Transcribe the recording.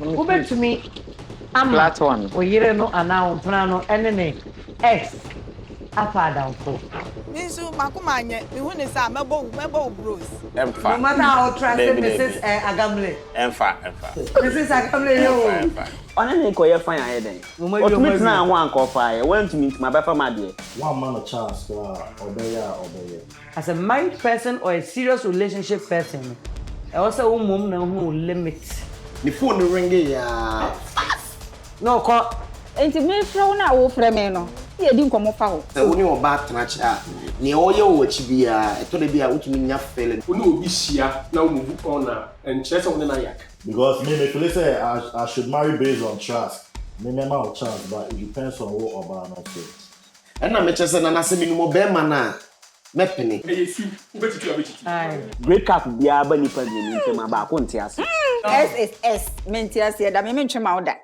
Wobɛtumi ama wo yere no anaa wo mpena no ne ne ex afa adamfo? Me nso m'akoma anyɛ, mehu ne saa a, mɛbɔ wo, mɛbɔ wo bros. Ɛmfa. No matter how trusted Dabi, Mrs. dabi. Eh, Agamle. Ɛmfa, ɛmfa. Mrs. Agamle yɛ Ɛmfa, o. ɛmfa. Ɔne ne kɔyɛ fine ayɛ dɛn? Mama wie Ɔtumi ɔma tenaa wie. ho anka ɔfaeɛ, wantumi nti mabɛfa m'adeɛ. Woamma no chance koraa a, ɔbɛyɛ a ɔbɛyɛ. As a married person or a serious relationship person no, ɛwɔ sɛ wo mmom na wohu wo limit. Ne phone no ringe yɛ aa fast. Na ɔkɔ. Enti mefrɛ wo no a worefrɛ me no, ne yɛdi nkɔmmɔ fa hɔ. Sɛ wo ne ɔbaa tena kyɛ a, nea ɔyɛ wɔ w'akyi biara, ɛtɔ da bi a wotumi nya feeling. Wo ne obi hyia na wo move on a, ɛnkyerɛ sɛ wo ne no ayɛ aka. Because me me feeli sɛ I I should marry based on trust, me mɛma wo chance but it depends on wo ɔbaa no nso. Ɛna mekyerɛ sɛ nana sɛ menim ɔbarima no a, mɛpene. Ɛyɛ su, wobɛtutu a wobɛtutu. Aye. Break up biara ba nnipa mmienu ntam a, baako nte ase. S is S, mente aseɛ da, me mentwe ma wo da.